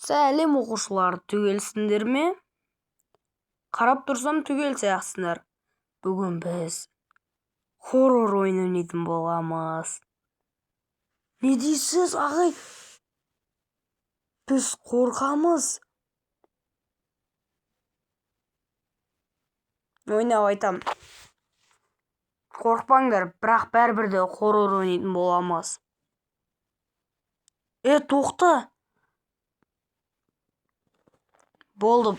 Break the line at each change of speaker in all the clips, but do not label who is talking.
Сәлем, оқушылар, түгелсіңдер ме? Қарап тұрсам, түгел сияқтысыңдар. Бүгін біз хоррор ойын ойнайтын боламыз. Не дейсіз, ағай? Біз қорқамыз. Ойнап айтам. Қорықпаңдар, бірақ бәрібір де хоррор ойнайтын боламыз. Тоқта. Болды.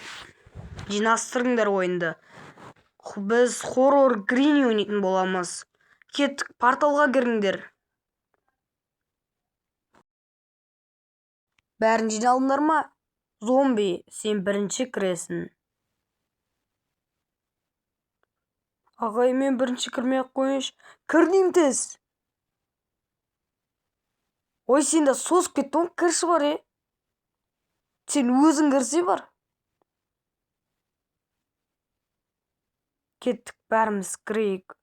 Жинастырыңдар ойынды. Біз хоррор Грини ойнайтын боламыз. Кеттік, порталға кіріңдер. Бәрін жиналдыңдар ма? Зомби, сен бірінші кіресің. Ағай, мен бірінші кірмей ақ қояйыншы. Кір деймін тез. Ой, сен де созып кеттің ғой, кірші бар, е. Сен өзің кірсе бар. Кеттік, бәріміз кірейік.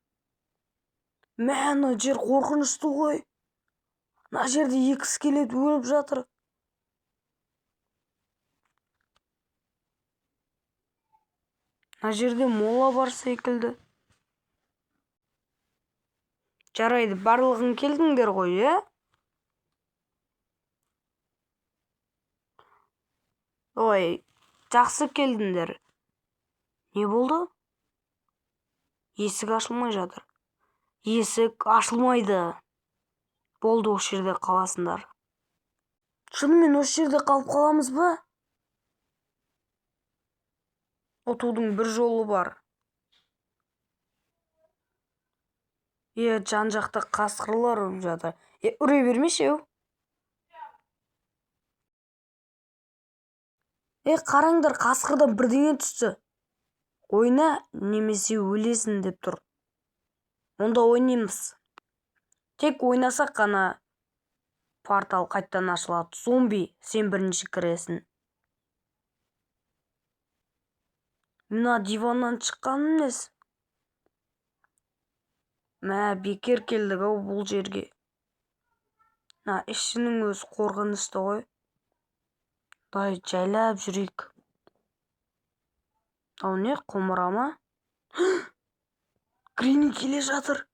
Мә, ана жер қорқынышты ғой. Мына жерде екі скелет өліп жатыр. Мына жерде мола бар секілді. Жарайды, барлығың келдіңдер ғой, е? Ой, жақсы келдіңдер. Не болды? Есік ашылмай жатыр. Есік ашылмайды. Болды, осы жерде қаласыңдар. Шынымен осы жерде қалып қаламыз ба? Ұтудың бір жолы бар. Жан-жақта қасқырлар үріп жатыр. Үре бермеші, еу. Қараңдар, қасқырдан бірдеңе түсті. Ойна, немесе өлесің деп тұр. Онда ойнаймыз. Тек ойнасақ қана портал қайтадан ашылады. Зомби, сен бірінші кіресің. Мына диваннан шыққаным несі? Мә, бекер келдік ау бұл жерге. Мына ішінің өзі қорқынышты ғой. Давай жайлап жүрейік. Ау не, құмыра ма? Грини келе жатыр.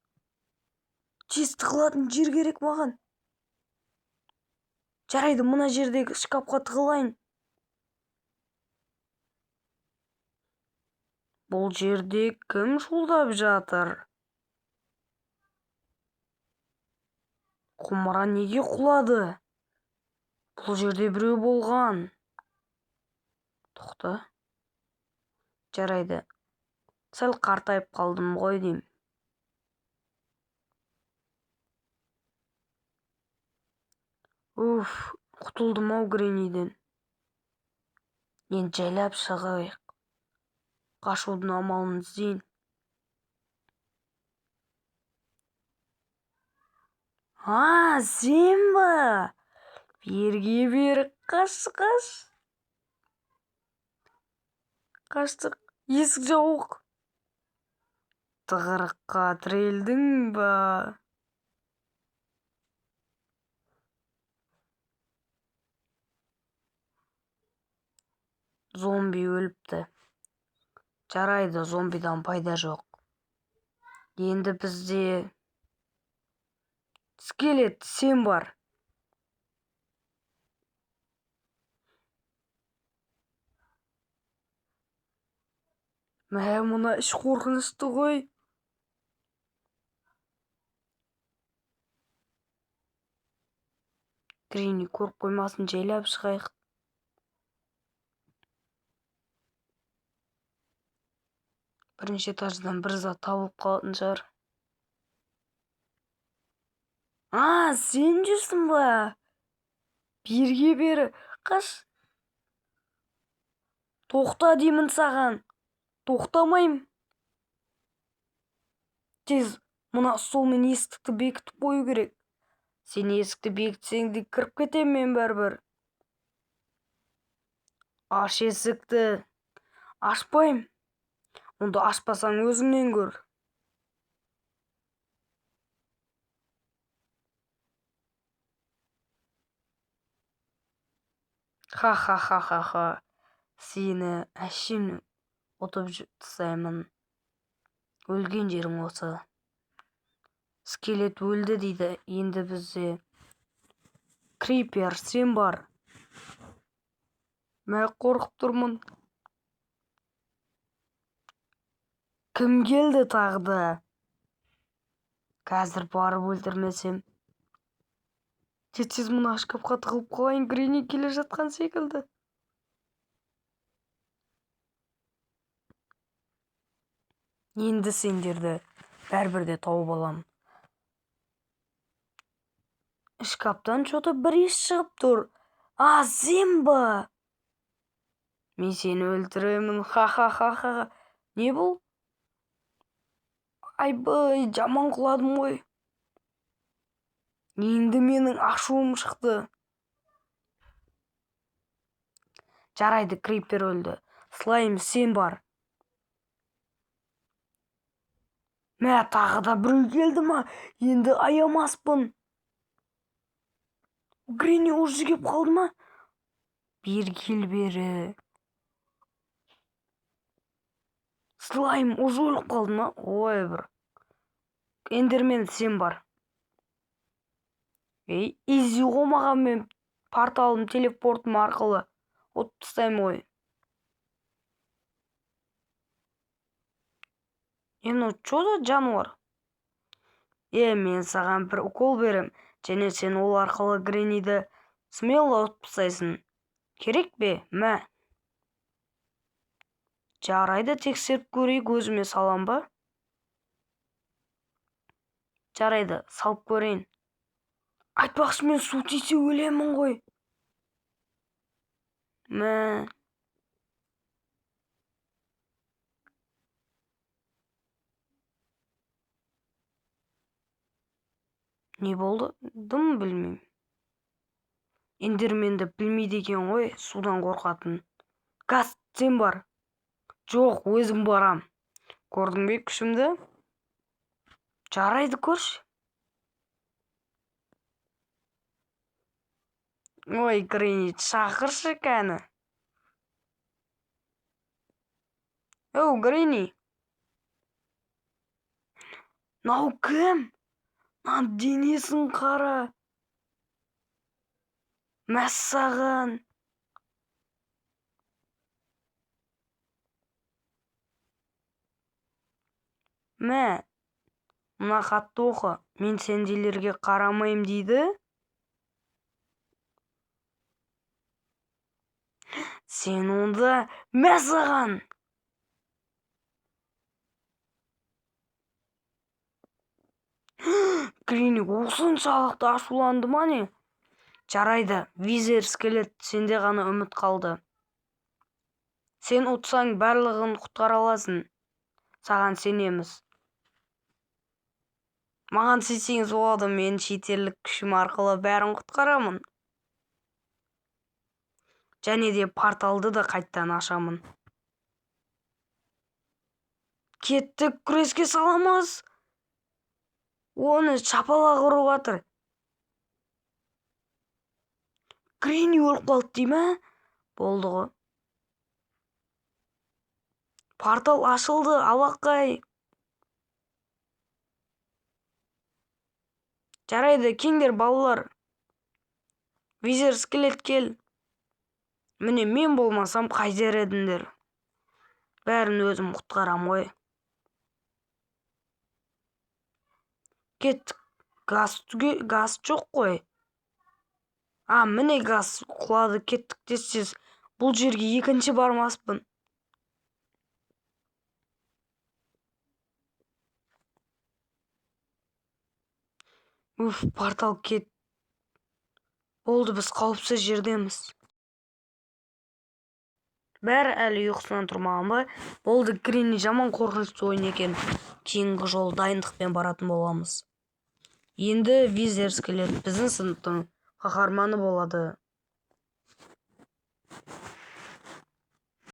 Тез тығылатын жер керек маған. Жарайды, мына жердегі шкафқа тығылайын. Бұл жерде кім шуылдап жатыр? Құмыра неге құлады? Бұл жерде біреу болған. Тоқта. Жарайды. Сәл қартайып қалдым ғой деймін. Уф, құтылдым ау Грениден. Енді жайлап шығайық. Қашудың амалын іздейін. А, сен ба? Берге бері қаш, қаш. Қаштық. Есік жауық. Тығырыққа тірелдің ба? Зомби өліпті. Жарайды, зомбидан пайда жоқ. Енді бізде скелет, сен бар. Мә, мына іш қорқынышты ғой. Грини көріп қоймасын, жайлап шығайық. Бірінші этаждан бір зат табылып қалатын шығар. А, сен жүрсің ба? Берге бері, қаш. Тоқта деймін саған. Тоқтамаймын. Тез мына столмен есікті бекітіп қою керек. Сен есікті бекітсең де кіріп кетемін мен бәрібір. Аш есікті. Ашпаймын. Онда ашпасаң өзіңнен көр. Ха-ха-ха-ха-ха. Сені әшейін ұтып тастаймын. Өлген жерің осы. Скелет өлді дейді. Енді бізде Крипер, сен бар. Мә, қорқып тұрмын. Кім келді тағы да? Қазір барып өлтірмесем. Тез-тез мына шкафқа тығылып қалайын, Гренни келе жатқан секілді. Енді сендерді бәрібір де тауып алам. Шкафтан что-то бір иіс шығып тұр. А, сен ба? Мен сені өлтіремін. Ха-ха-ха-ха. Не бұл? Айбай, жаман құладым ғой. Енді менің ашуым шықты. Жарайды, Крипер өлді. Слайм, сен бар. Мә, тағы да біреу келді ма? Енді аямаспын. Гренни уже кеп қалды ма? Бері кел, бері. Слайм уже өліп қалды ма? Ой, бір. Эндермен, сен бар. Ей, изи ғой маған, мен порталым, телепортым арқылы ұтып тастаймын ғой. Е, мынау чё за жануар? Е, мен саған бір укол берем, және сен ол арқылы Гренниді смело ұтып тастайсың. Керек пе? Мә. Жарайды, тексеріп көрейік, өзіме салам ба? Жарайды, салып көрейін. Айтпақшы, мен су тисе өлемін ғой. Мә. Не болды? Дым білмеймін. Эндерменді білмейді екен ғой, судан қорқатын. Газ, сен бар. Жоқ, өзім барам. Көрдің бе күшімді? Жарайды, көрші. Ой, Гренни, шақыршы кәні. Оу, Гренни. Мынау кім? Мынаның денесін қара. Мәссаған. Мә, мына хатты оқы. Мен сендейлерге қарамаймын дейді. Сен онда, мә саған. Гренни осыншалықты ашуланды ма не? Жарайды, Визер скелет, сенде ғана үміт қалды. Сен ұтсаң, барлығын құтқара аласың. Саған сенеміз. Маған сенсеңіз болады, мен шетелдік күшім арқылы бәрін құтқарамын. Және де порталды да қайттан ашамын. Кеттік, күреске саламыз. Оны шапалақ ұрып жатыр. Гренни өліп қалды дей ме? Болды ғой. Портал ашылды, алақай. Жарайды, кеңдер балалар. Визер скелет кел. Міне, мен болмасам қайтер едіңдер. Бәрін өзім құтқарам ғой. Кеттік. Газ түге, газ жоқ қой. А, міне газ құлады, кеттік тез-тез. Бұл жерге екінші бармаспын. Уф, портал кет. Болды, біз қауіпсіз жердеміз. Бәрі әлі ұйқысынан тұрмаған ба? Болды, Гренни жаман қорқынышты ойын екен. Кейінгі жолы дайындықпен баратын боламыз. Енді Визер скелет біздің сыныптың қаһарманы болады.